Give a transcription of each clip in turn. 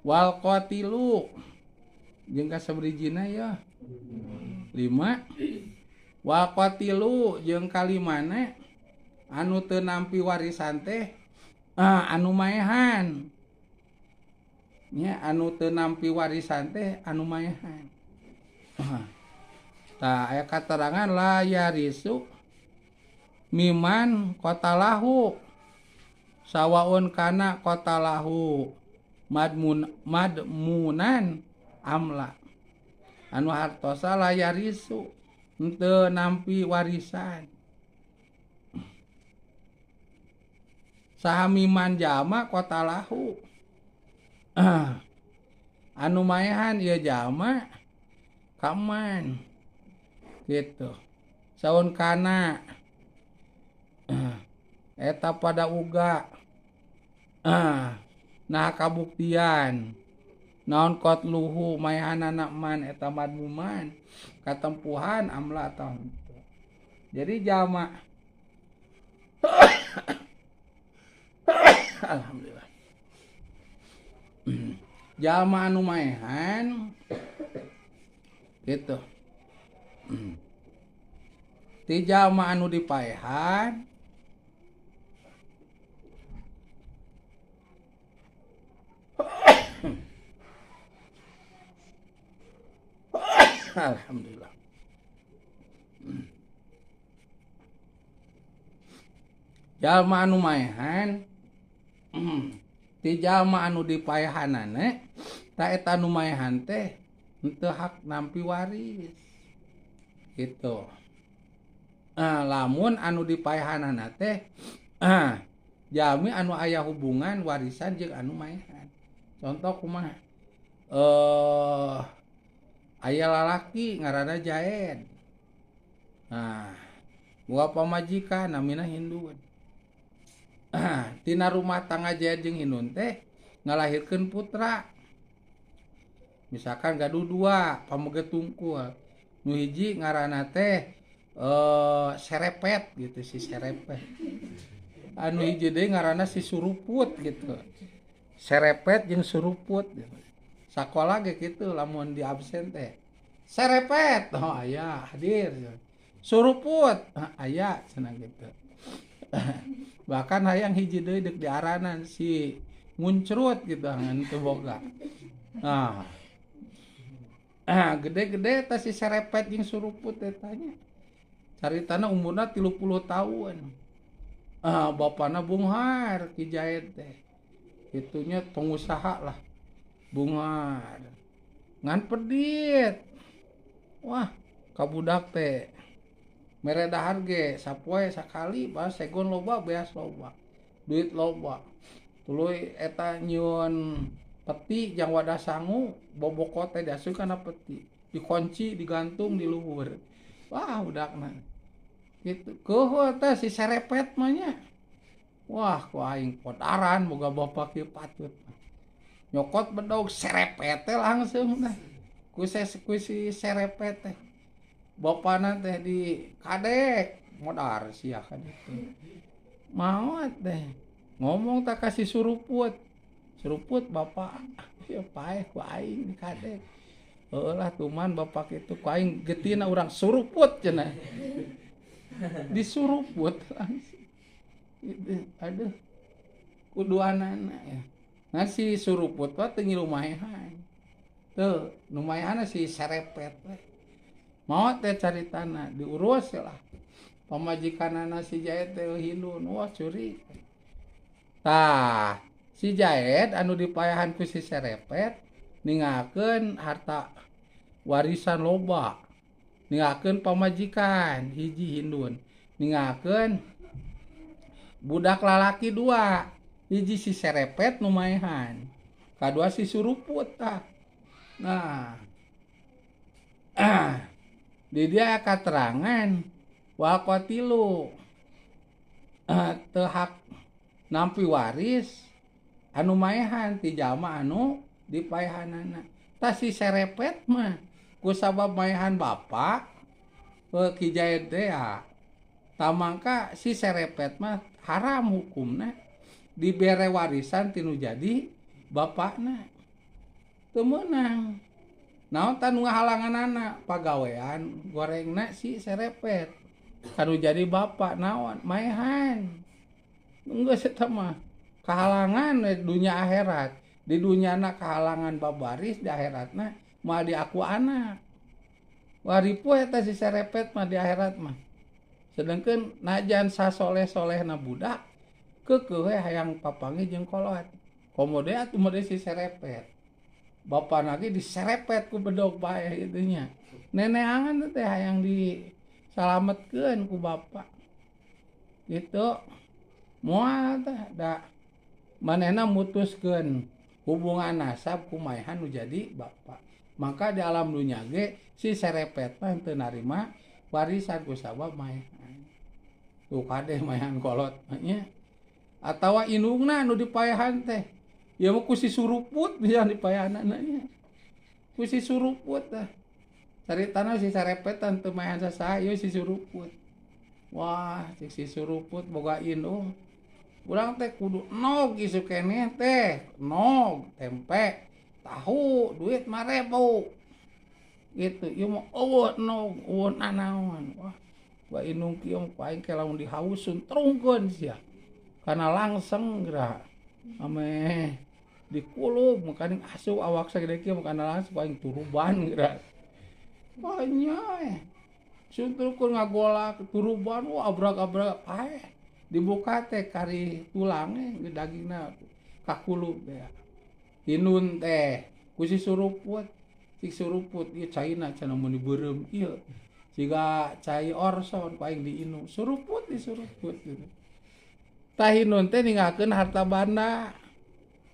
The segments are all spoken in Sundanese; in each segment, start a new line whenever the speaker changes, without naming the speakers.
Wal qatilu jeung kasabarijina ya 5. Wal qatilu jeung kalimana anu teu nampi warisan teh anu maehan. Nya anu teu nampi warisan teh anu maehan. Tah aya katerangan la yarisu miman qatalahu sawaun kana qatalahu madmunan amla. Anu hartosa la yarisu henteu nampi warisan. Saha miman jalma qatalahu anu maehan ieu jalma kaman gitu. Saun kana eta pada uga nah kabuktian naon qatluhu maehanana man eta madmuman katempuhan amla atau henteu. Jadi jalma alhamdulillah jalma anu maehan gitu. Ti jalma anu dipaehan alhamdulillah. Jalma anu maehan ti jalma anu dipaehanana ta eta anu maehan teh henteu hak nampi waris gitu. Lamun anu dipaehanana teh jalmi anu aya hubungan warisan jeung anu maehan. Contoh kumaha? Aya lalaki ngaranna Jaed. Nah, boga pamajikan namina Hindun. Tina rumah tangga Jaed jeung Hindun teh ngalahirkeun putra. Misalkan gaduh dua pameget tungkul. Nu hiji ngaranna teh Serepet gitu, si Serepet. Anu hiji deui ngaranna si Suruput gitu. Serepet jeung Suruput gitu. Sakola ge kitu lamun di absen teh. Serepet, oh aya hadir. Suruput, aya cenah gitu. Bahkan hayang hiji deui deuk diaranan si Muncrut gitu ngan teu boga. Nah. Gede-gede teh si Serepet jeung Suruput teh tanya. Caritana umurna 30 tahun. Bapana bunghar Ki Jaed teh. Itunya pengusaha lah. Bunghar. Ngan pedit. Wah, kabudak teh. Mere dahar ge sapoe sakali bas segon loba beas loba. Duit loba. Tuluy eta nyieun peti jang wadah sangu boboko teh diasup kana peti. Dikunci, digantung di luhur. Wah, budakna. Gitu. Keuheuh teh si Serepet mah nya. Wah, ku aing podaran boga bapak kieu patut. Nyokot bedog Serepet teh langsung teh. Ku si Serepet teh. Bapana teh di kadek modar sia kan itu. Maot teh. Ngomong tak kasih Suruput. Suruput bapak ya paeh ku aing di kadek. Heueuh lah tuman bapak itu ku aing getina urang suruput cenah. Disuruput langsung. Gitu. Aduh. Kuduanana ya. Nah si Suruput mah teu ngilu maehan. Teu nu maehanna si Serepet teh. Maot teh caritana diurus lah. Pamajikanana si Jaed teh Hindun, wah curi. Tah, si Jaed anu dipaehan ku si Serepet ninggalkeun harta warisan loba. Ninggalkeun pamajikan hiji Hindun, ninggalkeun budak lalaki dua, hiji si Serepet nu maehan, kadua si Suruput tah. Nah, di dia katerangan wal qatilu teu hak nampi waris anu maehan ti jalma anu dipaehanana. Tah si Serepet mah ku sabab maehan bapa Ki Jaed teh ya, tamangka si Serepet mah haram hukumna dibere warisan tinu jadi bapakna. Teu meunang. Naon tah nu ngahalanganana? Pagawean gorengna si serepet. Kanu jadi bapak naon? Maehan. Geus eta mah kahalangan dunya akhirat. Di dunyana kahalangan babaris, di akhiratna moal diaku anak. Waripu eta si serepet mah di akhirat mah. Sedengkeun najan sasoleh-solehna budak keukeuh we hayang papanggih jeung kolot. Komo deui atuh mah si serepet. Bapana ge diserepet ku bedog bae kitu nya. Neneangan teh hayang disalametkeun ku bapa. Gitu. Moal teh da manehna mutuskeun hubungan nasab ku maehan nu jadi bapa. Maka di alam dunya ge si serepet mah teu narima warisan ku sabab maehan. Tuh kade maehan kolot nya. Atawa indungna nu dipaehan teh. Ya mah ku si suruput bisa dipaehanana nya. Ku si suruput teh. Caritana si sarepetan teu maehan sasaha ieu si suruput. Wah, si suruput boga indung. Urang teh kudu nog isu keneh teh, nog tempe, tahu, duit 5.000. Gitu, ieu mah eueuh nog, eueuh nanaon. Wah, ba indung kieu mah ku aing ke lamun dihausun terungkeun sia. Kana langseng geura. Ameh dikulub makaning asup awak sagede kieu makana langsung aing turuban geura. Wah nya sunturkeun ngagolak turuban wah abrak-abrak paeh. Dibuka teh kari tulang dagingna kakulub teh. Hinun teh ku si suruput, si suruput ieu caina cenah mun dibeureum ieu. Siga cai orson ku aing diinum, suruput disuruput gitu. Tah hinun teh ninggalkeun harta banda,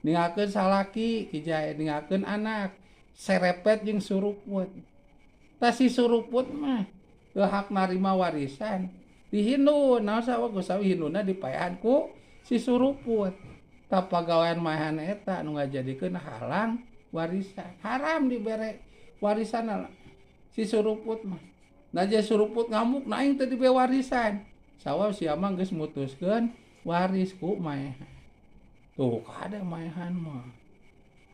ninggalkeun salaki, kijae ninggalkeun anak, serepet jeung suruput. Tah si suruput mah teu hak narima warisan. Dihinun, naon sawa geus sawi hinunna dipaehan ku si suruput. Tah pagawean maehan eta nu ngajadikeun halang warisan. Haram dibere warisan si suruput mah. Naja suruput ngamuk na aing teu dibere warisan. Sawa sia mah geus mutuskeun waris ku maehan. Tuh kade maehan mah.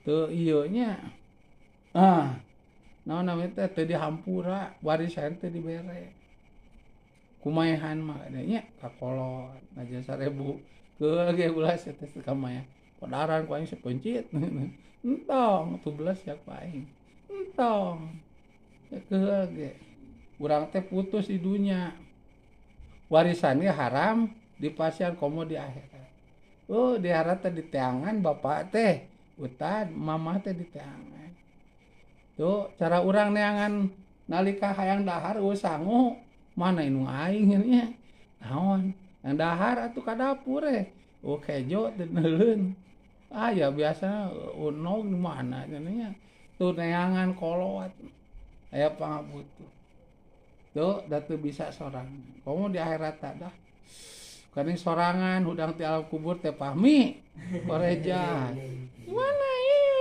Teu ieu nya. Ah, naon namanya teh teu dihampura, warisan teu dibere. Kumaehan mah nya kakolot aja 1.000 ke ge ulah teh ka maya. Podaran ku aing sepencit. Entong tu belas ya ku aing. Entong. Ke ge. Urang teh putus di dunya. Warisannya haram dipasihan komo di akhirat. Oh, di akhirat teh diteangan bapak teh, utad mamah teh diteangan. Tuh cara urang neangan nalika hayang dahar eueuh sangu. Mana indung aing nya? Naon? Yang dahar atuh ka dapur eh. Oh kejo teh neuleun. Ah ya biasa unog di mana nya. Tuh neangan kolot. Aya pangabutuh. Tuh da teu bisa sorangan. Komo di akhirat dah. Kaning sorangan hudang ti alam kubur teh pahmi. Koreja. Mana ieu?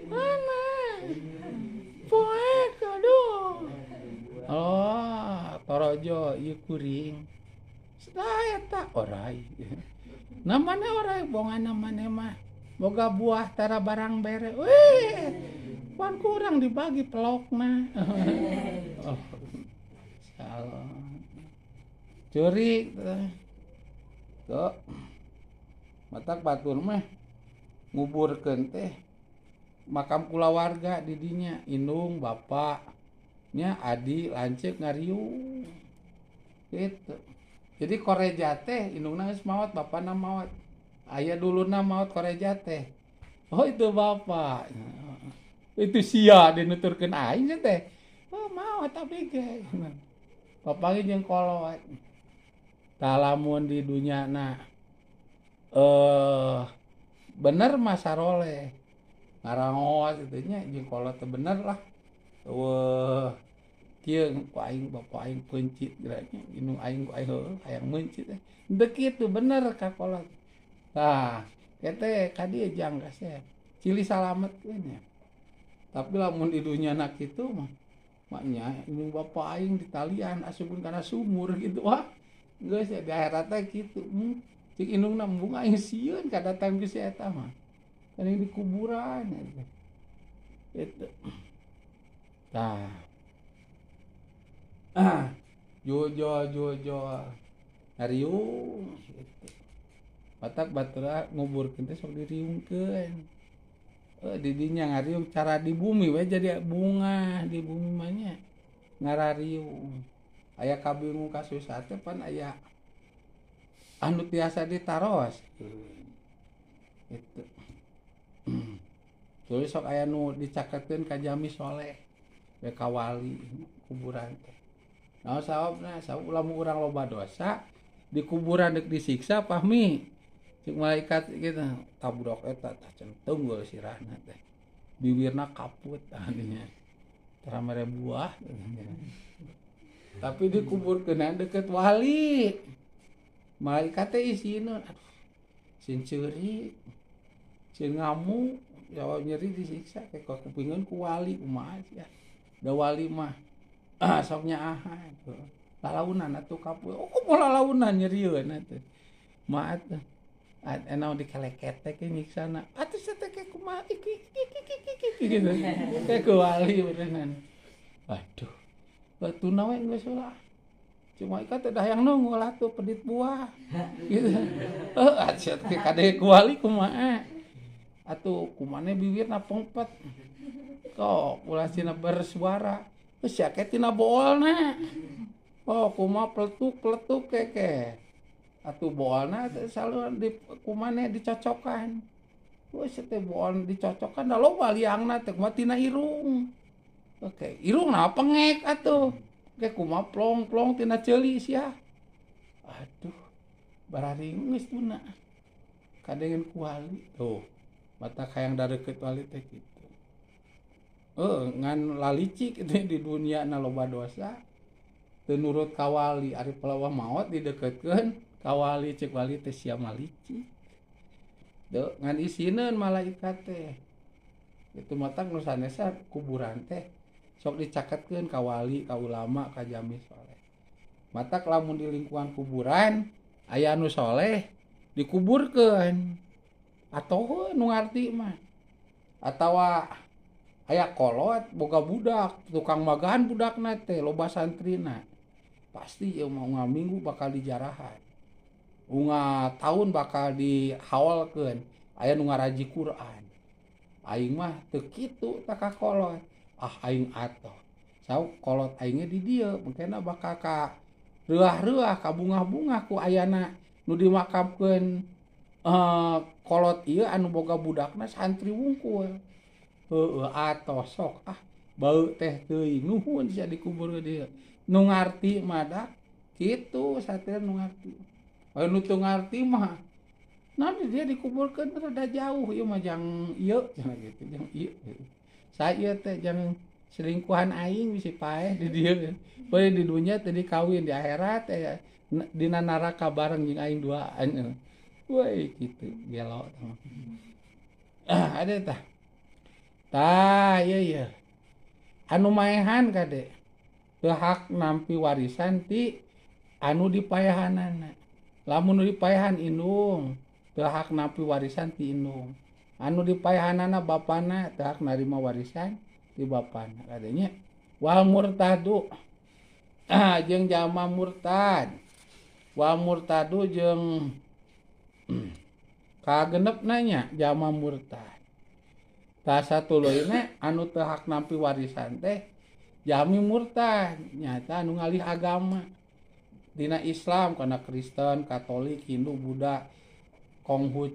Mana? Poek aduh. Oh, torojo ieu kuring. Saha eta orai. Namana orai bongana maneh mah. Boga buah tara barang bere. Wih, pan kurang dibagi pelokna. Oh, salah. Curi tuh. Matak batur mah nguburkeun teh makam kulawarga di dinya indung bapak nya adi lanceuk ngariung gitu. Jadi koreja teh indungna geus maot, bapana maot. Aya dulurna maot koreja teh. Oh itu bapak. Itu sia dinuturkeun aing teh. Oh maot abdi ge. Bapak ge jeung kolot. Tah lamun di dunyana bener mah saroleh. Ngarangoas kitu nya jeung kolot teh bener lah. Eueuh kieu ku aing bapa aing peuncit geura nya indung aing ku aing heueuh hayang meuncit teh. Henteu kitu bener ka kolot. Tah teh ka dieu jang kasep. Cili salametkeun nya. Tapi lamun di dunyana kitu mah maknya indung bapa aing ditalian asupkeun kana sumur gitu wah. Geus di akhirat teh kitu. Cik indungna embung aing sieun kadatang ku si eta mah. Kaning di kuburan. Itu. Tah. Jojo jojo ngariung gitu. Batak batura nguburkeun teh sok diriungkeun. Di dinya ngariung cara di bumi we jadi bunga di bumi mah nya ngarariung. Aya kabingung kasusah teh pan aya anu tiasa ditaros. Itu. Terus sok aya nu dicaketkeun ka jami soleh we ka wali kuburan teh. Naon sababna? Sabab lamun urang loba dosa di kuburan deuk disiksa pahmi. Cek malaikat gitu, tabudak eta tah centeung sirahna teh. Biwirna kaput tadinya. Tara mere buah. Tapi dikuburkeun deket wali. Malaikat teh isineun, aduh, sieun ceurik, sieun ngamuk, jawab nyeri disiksa teh kupingeun ku wali kumaha sia. Da wali mah sok nyaahan. Lalaunan atuh kaput. Oh, kumaha lalaunan nyerieun atuh. Mah atuh. Enaon dikeleketek nyiksana. Atuh teh ke kumaha iki iki gitu. Teh ku wali beneran. Aduh. Batuna we geus ulah. Cuma ikan teh hayang nunggu lah tuh pedit buah. Gitu. Heuh, atuh teh kade ku wali kumaha. Atuh kumane bibirna pongpet. Kok ulah cenah bersuara. Geus sia ke tina boolna. Oh, kumaha peletuk-peletuk keke. Atuh boolna teh selalu di kumane dicocokan. Geus teh bool dicocokan da loba liangna teh kumaha tina irung. Oke, irungna pengek atuh. Ke kumaha plong-plong tina ceuli sia. Aduh, bararing geus tuna. Kadengen ku wali. Tuh, mata hayang dareukeut wali teh kitu. Ngan lalicik itu di dunia na loba dosa. Teu nurut ka wali, ari pelawah maot dideketkeun ka wali, cek wali teh sia mah licik. Deu ngan isineun malaikat teh. Itu matak nu sanesna kuburan teh sok dicaketkeun ka wali, ka ulama, ka jami soleh. Matak lamun di lingkungan kuburan aya anu soleh dikuburkeun. Atoh nu ngarti mah. Atawa aya kolot boga budak, tukang magahan budakna teh loba santrina. Pasti ieu mah unggal minggu bakal dijarahan. Unggal tahun bakal dihaolkeun. Aya nu ngaraji Quran. Aing mah teu kitu tah ka kolot. Ah aing atoh. Sauk kolot aingnya di dieu mungkinna bakal ka reuah-reuah ka bungah-bungah ku ayana nu dimakamkeun kolot ieu anu boga budakna santri wungkul. Heueuh atoh sok ah bau teh teuing nuhun sia dikubur dieu. Nu ngarti mah da kitu satria nu ngarti. Anu teu ngarti mah nanti dia dikuburkeun rada jauh ieu mah jang ieu cenah gitu jang ieu. Saya teh jang selingkuhan aing bisi paeh di dieu. Bae di dunya teh dikawin di akhirat teh dina neraka bareng jeung aing duaan. Woi kitu gelo tah. Ah ada tah. Tah ieu ieu. Anu maehan kade teu hak nampi warisan ti anu dipaehanana. Lamun nu dipaehan indung teu hak nampi warisan ti indung. Anu dipaehanana bapana teu hak narima warisan ti bapana. Kadenya wal murtadu jeung jalma murtad. Wal murtadu jeung kagenepna nya jalma murtad. Tah satuluyna anu teu hak nampi warisan teh jalmi murtad nyata anu ngalih agama dina Islam kana Kristen, Katolik, Hindu, Buddha, Konghucu.